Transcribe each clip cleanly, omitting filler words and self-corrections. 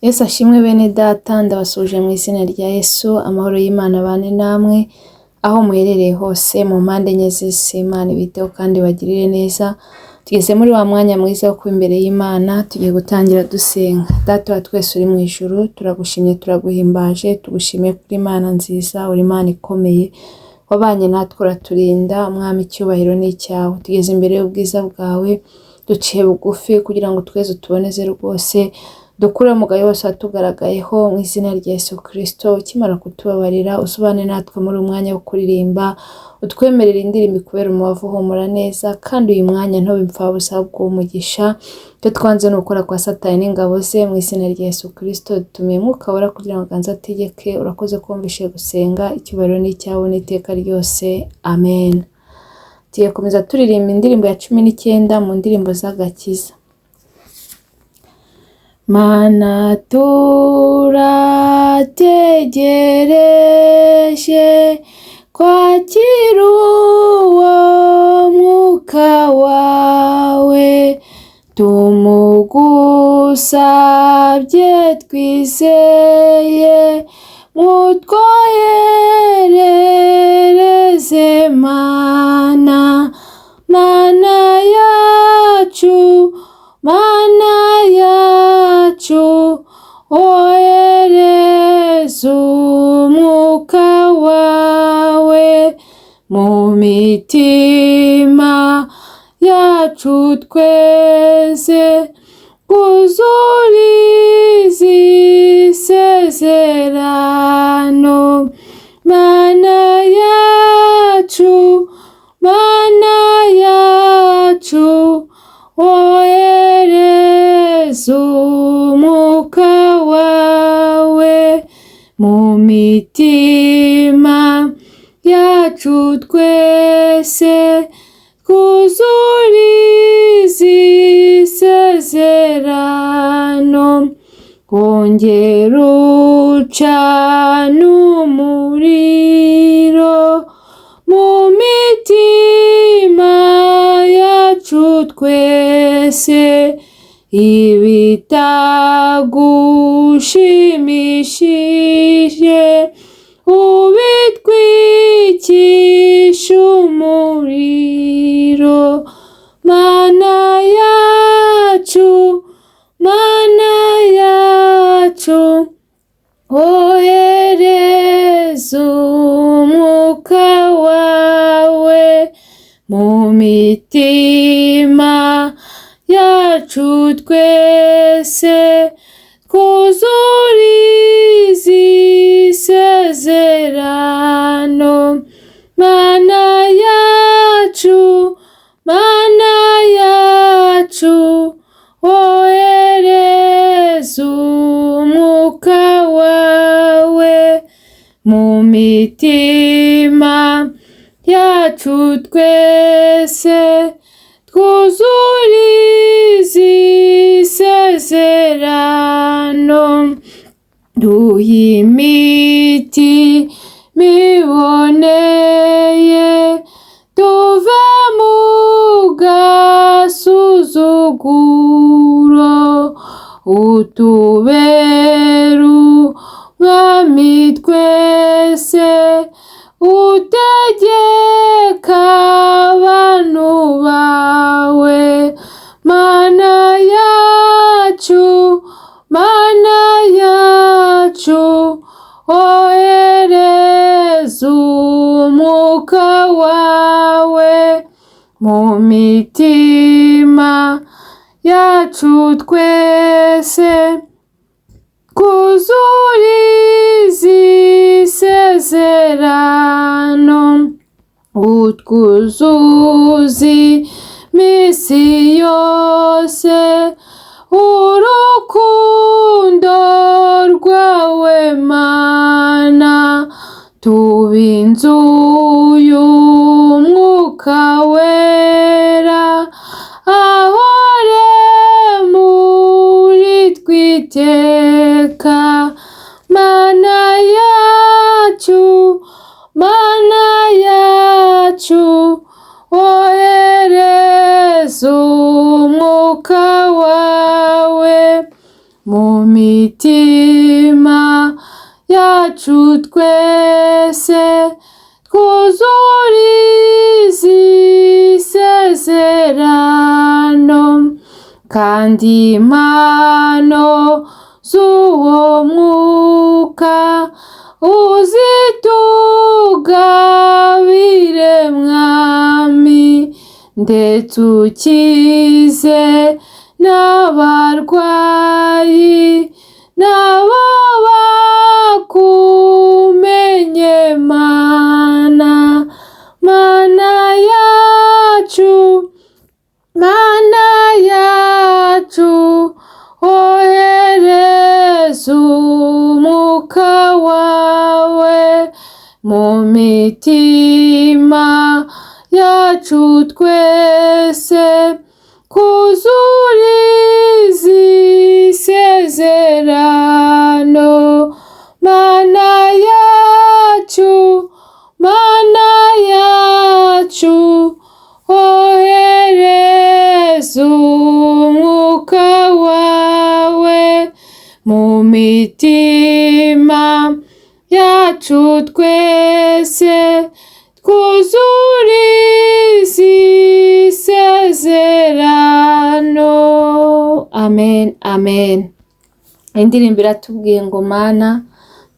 Yesu ashimwe bene data, ndabasuhuje mu izina rya Yesu, amahoro y'Imana abane namwe, aho muherereye hose mu mpande enye z'isi, Imana ibiteho kandi ibagirire neza. Tugeze muri wa mwanya mwiza wo kuba imbere y'Imana, tugiye gutangira dusenga. Data wa twese uri mu ijuru, turagushimye, turaguhimbaje, tugushimiye kuri Imana nziza, uri Imana ikomeye, wabanye natwe uraturinda, Mwami icyubahiro ni icyawe. Tugeze imbere y'ubwiza bwawe, duciye bugufi kugira ngo twese utuboneze rwose, dukure umugayo wose watugaragayeho mu izina rya Yesu Kristo. Ukimara kutubabarira, usubane natwe muri uyu mwanya wo kuririmba, utwemerere indirimbo ikubera umubavu uhumura neza, kandi uyu mwanya ntube imfabusa ahubwo umugisha. Icyo twanze ni ukora kwa Satani n'ingabo ze mu izina rya Yesu Kristo. Dutumiye Mwuka Wera kugira ngo aganze ategeke. Urakoze kumvishe gusenga, icyubahiro ni icyawe n'iteka ryose, amen. Tugiye gukomeza turirimba indirimbo ya 19 mu ndirimbo z'agakiza. Mana turategereje kwakira uwo mwuka wawe, tumugusabye twizeye, mutwoherereze Mana, Mana yacu, Mana yacu, ohereza umwuka wawe mu mitima yacu twese, twuzurize isezerano. Mana yacu, Mana yacu, ohereza umwuka wawe mu mitima yacu twese, twuzurize isezerano. Ongera ucane umuriro mu mitima yacu twese, ibitagushimishije ubitwikishe umuriro. Mana yacu, Mana yacu, ohereza umwuka wawe mu mitima yacu twese, twuzurize isezerano. Mana yacu, Mana yacu, ohereza umwuka wawe mu mitima yacu twese, twuzurize isezerano. Duhe imiti miboneye, tuve mu gasuzuguro, utubere umwami twese, utegeka abantu bawe. Mana yacu, Mana yacu, ohereza umwuka wawe mu mitima yacu twese, twuzurize isezerano, utwuzuze iminsi yose urukundo rwawe Mana, tuba inzu y'umwuka wera, ahore muri twiteka. Mana yacu, Mana yacu, ohereza umwuka wawe. Mu mitima yacu twese, twuzurize isezerano, kandi impano z'uwo mwuka uzitugabire, Mwami, ndetse ukize n'abarwayi nabo bakumenye. Mana, Mana yacu, Mana yacu, ohereza umwuka wawe mu mitima yacu twese, twuzurize isezerano. Mana yacu, Mana yacu, ohereza umwuka wawe mu mitima yacu twese, twuzurize isezerano. Amen, amen. Indirimbo iratubwiye ngo: "Mana,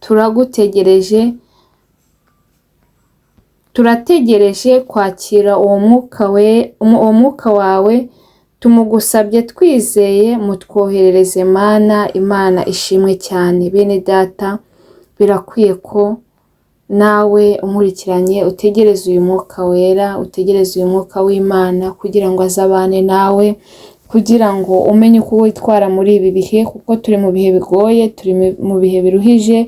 turagutegereje, turategereje kwakira uwo mwuka we, uwo mwuka wawe. Tumugusabye twizeye, mutwoherereze, Mana." Imana ishimwe cyane. Bene data, birakwiye ko nawe unkurikiranye utegereze uyu mwuka wera, utegereze uyu mwuka w'Imana kugira ngo azabane nawe, kugira ngo umenye uko witwara muri ibi bihe, kuko turi mu bihe bigoye, turi mu bihe biruhije.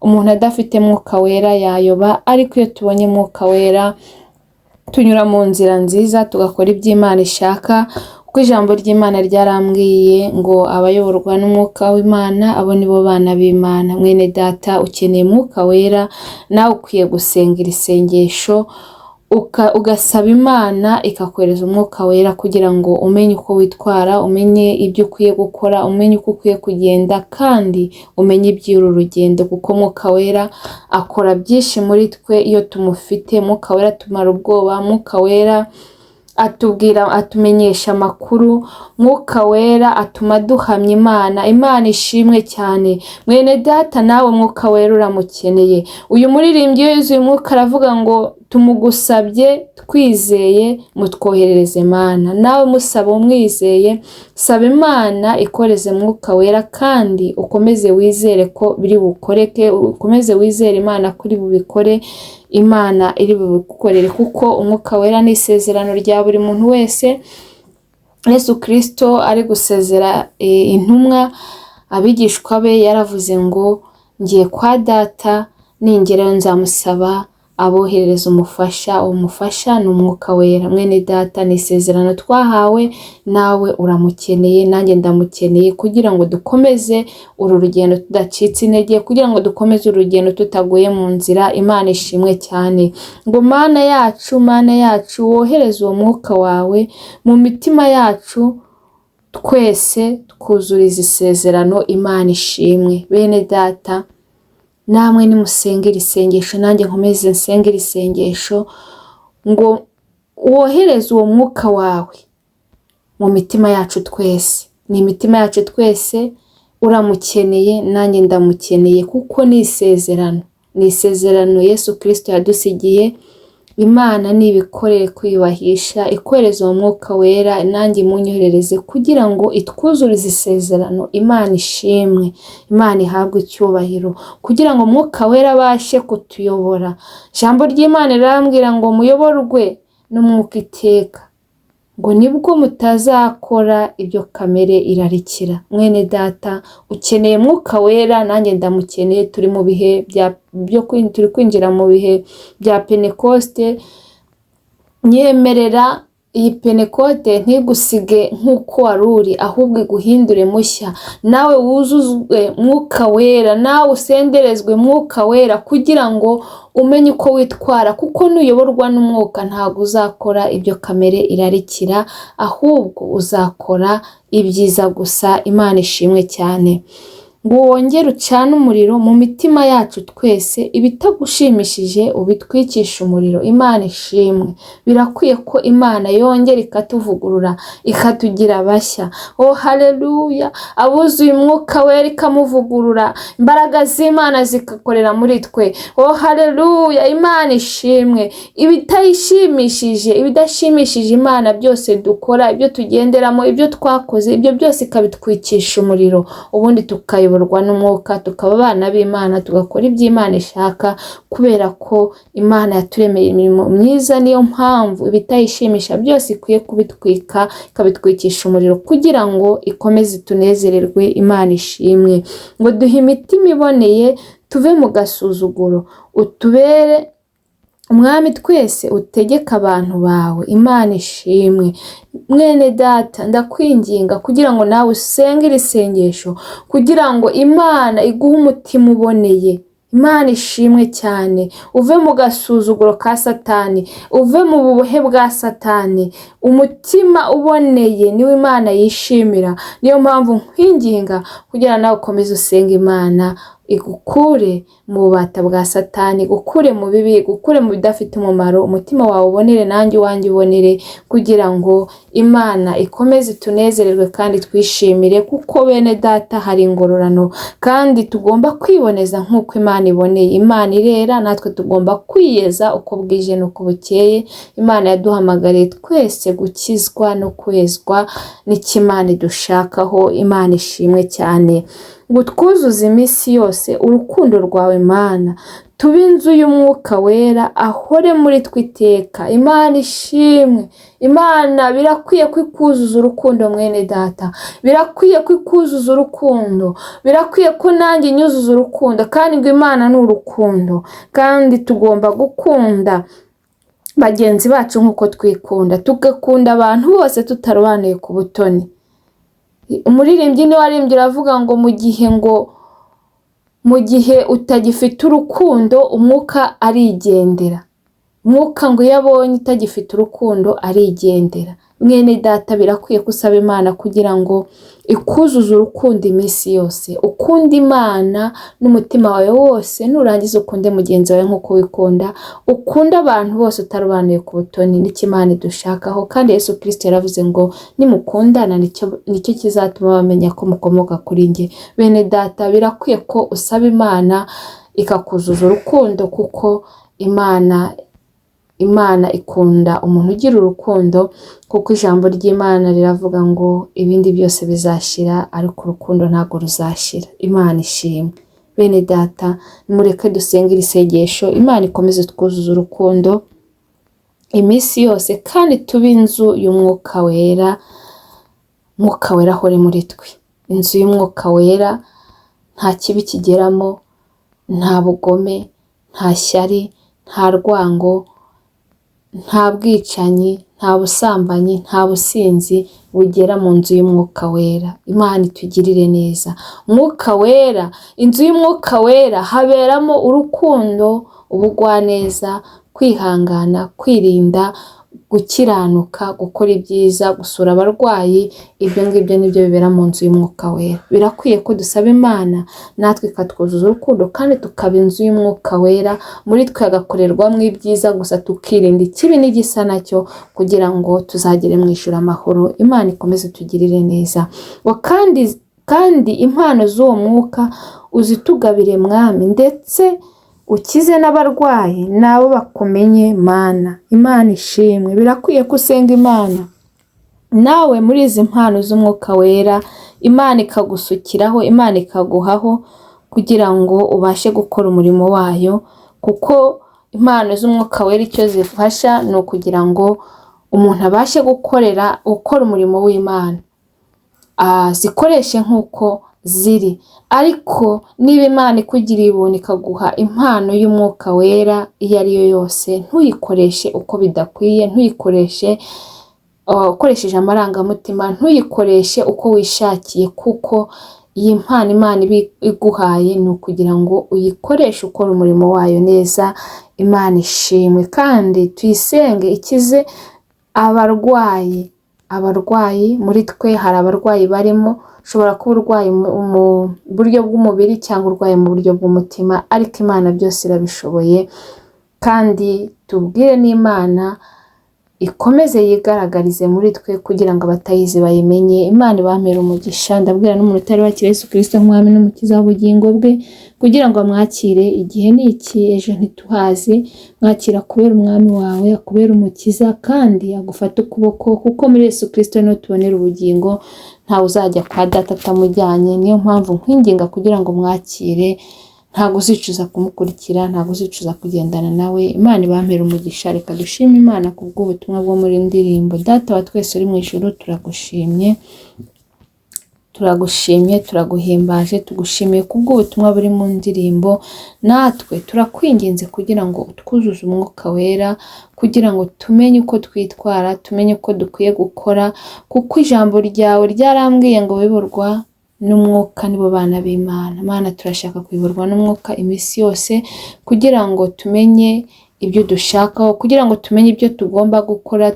Umuntu adafite mwuka wera yayoba, ariko iyo tubonye mwuka wera tunyura mu nzira nziza, tugakora ibyo Imana ishaka, kuko ijambo ry'Imana ryarambwiye ngo abayoborwa n'umwuka w'Imana, abo nibo bana b'Imana. Mwene data, ukeneye mwuka wera, nawe ukwiye gusenga iri sengesho, ugasaba Imana ikakohereza umwuka wera kugira ngo umenye uko witwara, umenye ibyo ukwiye gukora, umenye uko ukwiye kugenda, kandi umenye iby'uru rugendo, kuko mwuka wera akora byinshi muri twe iyo tumufite. Mwuka wera tumara ubwoba, mwuka wera atubwira, atumenyesha amakuru, mwuka wera atuma duhamya Imana. Imana ishimwe cyane. Mwene data, nawe mwuka wera uramukeneye. Uyu muririmbyi iyo yuzuye umwuka aravuga ngo: "Tumugusabye twizeye, mutwoherereze, Mana." Nawe musaba umwizeye, saba Imana ikoreze mwuka wera, kandi ukomeze wizere ko biri bukoreke, ukomeze wizere Imana kuri bubikore, Imana iri bubigukorere, kuko umwuka wera ni isezerano rya buri muntu wese. Yesu Kirisito ari gusezera intumwa, abigishwa be, yaravuze ngo: "Ngiye kwa Data, ningerayo nzamusaba aboherereza umufasha." Uwo mufasha ni umwuka wera. Mwene data, ni isezerano twahawe, nawe uramukeneye, nanjye ndamukeneye, kugira ngo dukomeze uru rugendo tudacitse intege, kugira ngo dukomeze urugendo tutaguye mu nzira. Imana ishimwe cyane. Ngo: "Mana yacu, Mana yacu, wohereze uwo mwuka wawe mu mitima yacu twese, twuzuriza isezerano." Imana ishimwe. Bene data, namwe nimusenge iri sengesho, nanjye nkomeze nsenge iri sengesho ngo wohereze uwo mwuka wawe mu mitima yacu twese. Ni imitima yacu twese, uramukeneye, nanjye ndamukeneye, kuko ni isezerano, ni isezerano Yesu Kirisito yadusigiye. Imana nibikorere kwiyubahisha, ikohereza uwo mwuka wera, nanjye imunyoherereze kugira ngo itwuzurize isezerano. Imana ishimwe, Imana ihabwe icyubahiro, kugira ngo umwuka wera abashe kutuyobora. Ijambo ry'Imana rirambwira ngo muyoborwe n'umwuka iteka, ngo nibwo mutazakora ibyo kamere irarikira. Mwene data, ukeneye mwuka wera, nanjye ndamukeneye. Turi mu bihe byo turi kwinjira mu bihe bya Pentekoste. Nyemerera. Iyi Pentekote ntigusige nk'uko wari uri, ahubwo iguhindure mushya, nawe wuzuzwe Mwuka Wera, nawe usenderezwe Mwuka Wera, kugira ngo umenye uko witwara, kuko nuyoborwa n'Umwuka ntabwo uzakora ibyo kamere irarikira, ahubwo uzakora ibyiza gusa. Imana ishimwe cyane. Ngo wongere ucane umuriro mu mitima yacu twese, ibitagushimishije ubitwikishe umuriro. Imana ishimwe. Birakwiye ko Imana yongera ikatuvugurura, ikatugira bashya. Oh haleluya! Abuzuye Umwuka Wera ikamuvugurura, imbaraga z'Imana zigakorera muri twe. Oh haleluya! Imana ishimwe. Ibitayishimishije, ibidashimishije Imana byose dukora, ibyo tugenderamo, ibyo twakoze, ibyo byose ikabitwikisha umuriro, ubundi tukayoborwa n'Umwuka, tukaba abana b'Imana, tugakora ibyo Imana ishaka, kubera ko Imana yaturemeye imirimo myiza. Niyo mpamvu ibitayishimisha byose ikwiye kubitwika, ikabitwikisha umuriro, kugira ngo ikomeze itunezererwe. Imana ishimwe. Ngo duhe imitima iboneye, tuve mu gasuzuguro, utubere umwami twese, utegeke abantu bawe. Imana ishimwe. Mwene data, ndakwinginga kugira ngo nawe usenge iri sengesho, kugira ngo Imana iguhe umutima uboneye. Imana ishimwe cyane. Uve mu gasuzuguro ka Satani, uve mu bubohe bwa Satani. Umutima uboneye niwo Imana yishimira. Niyo mpamvu nkwinginga kugira nawe ukomeze usenge Imana igukure mu bubata bwa Satani, igukure mu bibi, igukure mu bidafite umumaro, umutima wawe ubonere, nanjye uwanjye ubonere, kugira ngo Imana ikomeze itunezererwe kandi twishimire, kuko bene data hari ingororano, kandi tugomba kwiboneza nk'uko Imana iboneye. Imana irera, natwe tugomba kwiyeza uko bwije n'uko bukeye. Imana yaduhamagariye twese gukizwa no kwezwa, n'icyo Imana idushakaho. Imana ishimwe cyane. Ngo twuzuze iminsi yose urukundo rwawe Mana, tube inzu y'Umwuka Wera, ahore muri twe iteka. Imana ishimwe. Imana birakwiye ko ikuzuza urukundo, mwene data, birakwiye ko ikuzuza urukundo, birakwiye ko nanjye inyuzuza urukundo, kandi ngo Imana ni urukundo, kandi tugomba gukunda bagenzi bacu nk'uko twikunda, tugakunda abantu bose tutarobanuye ku butoni. Umuririmbyi niwe waririmbye aravuga ngo mu gihe utagifite urukundo, umwuka arigendera. Umwuka ngo iyo abonye utagifite urukundo arigendera. Mwene data, birakwiye ko usaba Imana kugira ngo ikuzuze urukundo iminsi yose, ukunde Imana n'umutima wawe wose, nurangiza ukunde mugenzi wawe nk'uko wikunda, ukunde abantu bose utarobanuye ku butoni. Nicyo Imana idushakaho, kandi Yesu Kristo yaravuze ngo nimukundana nicyo kizatuma bamenya ko mukomoka kuri njye. Bene data, birakwiye ko usaba Imana ikakuzuza urukundo, kuko Imana ikunda umuntu ugira urukundo, kuko ijambo ry'Imana riravuga ngo ibindi byose bizashira, ariko urukundo ntabwo ruzashira. Imana ishimwe. Bene data, nimureke dusenge iri sengesho, Imana ikomeze twuzuze urukundo iminsi yose, kandi tube inzu y'Umwuka Wera, Mwuka Wera ahore muri twe. Inzu y'Umwuka Wera nta kibi kigeramo, nta bugome, nta shyari, nta rwango, nta bwicanyi, nta busambanyi, nta businzi bugera mu nzu y'Umwuka Wera. Imana itugirire neza. Umwuka Wera, inzu y'Umwuka Wera haberamo urukundo, ubugwaneza, kwihangana, kwirinda, gukiranuka, gukora ibyiza, gusura abarwayi. Ibyo ngibyo nibyo bibera mu nzu y'Umwuka Wera. Birakwiye ko dusaba Imana natwe ikatwuzuza urukundo, kandi tukaba inzu y'Umwuka Wera, muri twe hagakorerwamo ibyiza gusa, tukirinda ikibi n'igisa nacyo, kugira ngo tuzagere mu ijuru amahoro. Imana ikomeze tugirire neza. Ngo kandi impano z'uwo Mwuka uzitugabire Mwami, ndetse ukize n'abarwayi nabo bakumenye Mana. Imana ishimwe. Birakwiye ko usenga Imana nawe muri izi mpano z'Umwuka Wera, Imana ikagusukiraho, Imana ikaguhaho, kugira ngo ubashe gukora umurimo wayo, kuko impano z'Umwuka Wera icyo zifasha ni ukugira ngo umuntu abashe gukora umurimo w'Imana, zikoreshe nk'uko ziri. Ariko niba Imana ikugiriye ubuntu ikaguha impano y'Umwuka Wera iyo ari yo yose, ntuyikoreshe uko bidakwiye, ntuyikoreshe ukoresheje amarangamutima, ntuyikoreshe uko wishakiye, kuko iyi mpano Imana iba iguhaye ni ukugira ngo uyikoreshe ukora umurimo wayo neza. Imana ishimwe, kandi tuyisenge ikize abarwayi. Abarwayi muri twe, hari abarwayi barimo, ushobora kuba urwaye mu buryo bw'umubiri cyangwa urwaye mu buryo bw'umutima, ariko Imana byose irabishoboye. Kandi tubwire n'Imana ikomeze yigaragarize muri twe kugira ngo abatayizi bayimenye. Imana ibampere umugisha. Ndabwira n'umuntu utari wakira Yesu Kristo nk'umwami n'umukiza w'ubugingo bwe kugira ngo amwakire. Igihe ni iki, ejo ntituhazi. Mwakira kubera umwami wawe, akubera umukiza, kandi agufate ukuboko, kuko muri Yesu Kristo niho tubonera ubugingo. Ntawe uzajya kwa data atamujyanye. Niyo mpamvu nkwinginga kugira ngo mwakire. Ntabwo uzicuza kumukurikira, ntabwo uzicuza kugendana nawe. Imana ibampere umugisha. Reka dushime Imana ku bw'ubutumwa bwo muri ndirimbo. Data wa twese uri mu ijuru, turagushimye, turagushimye, turaguhimbaje, tugushimiye ku bw'ubutumwa buri mu ndirimbo. Natwe turakwinginze kugira ngo utwuzuze umwuka wera, kugira ngo tumenye uko twitwara, tumenye uko dukwiye gukora, kuko ijambo ryawe ryarambwiye ngo biburwa n'umwuka nibo bana b'Imana. Mana, turashaka kuyoborwa n'umwuka iminsi yose kugira ngo tumenye ibyo dushakaho, kugira ngo tumenye ibyo tugomba gukora,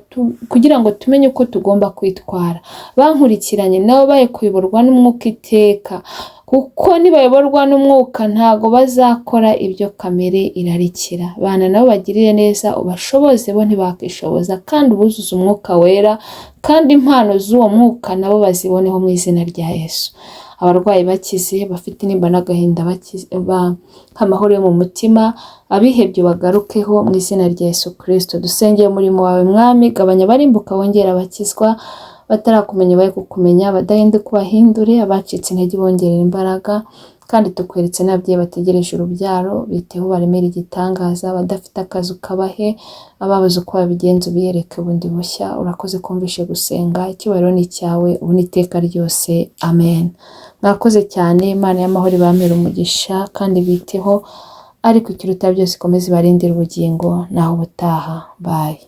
kugira ngo tumenye uko tugomba kwitwara. Bankurikiranye nabo baye kuyoborwa n'umwuka iteka, kuko nibayoborwa n'umwuka ntago bazakora ibyo kamere irarikira. Bana nabo bagirire neza, ubashoboze, bo ntibakishoboza, kandi ubuzuze umwuka wera, kandi impano z'uwo mwuka nabo baziboneho mu izina rya Yesu. Abarwayi bakize, bafite intimba n'agahinda bakize, amahoro yo mu mutima, abihebye bagarukeho mu izina rya Yesu Kristo. Dusengeye umurimo wawe Mwami, gabanya abarimbuka wongera abakizwa, batarakumenya baye kukumenya, abadahinduka ubahindure, abacitse intege bongerera imbaraga. Kandi tukweretse n'ababyeyi bategereje urubyaro, biteho baremere igitangaza, abadafite akazi ukabahe, ababuze uko babigenza ubiyereke bundi bushya. Urakoze kumvishe gusenga, icyubahiro ni icyawe ubu n'iteka ryose, amen. Mwakoze cyane. Imana y'amahoro ibampere umugisha kandi biteho, ariko ikiruta byose ikomeze ibarindire ubugingo. Naho ubutaha, bye.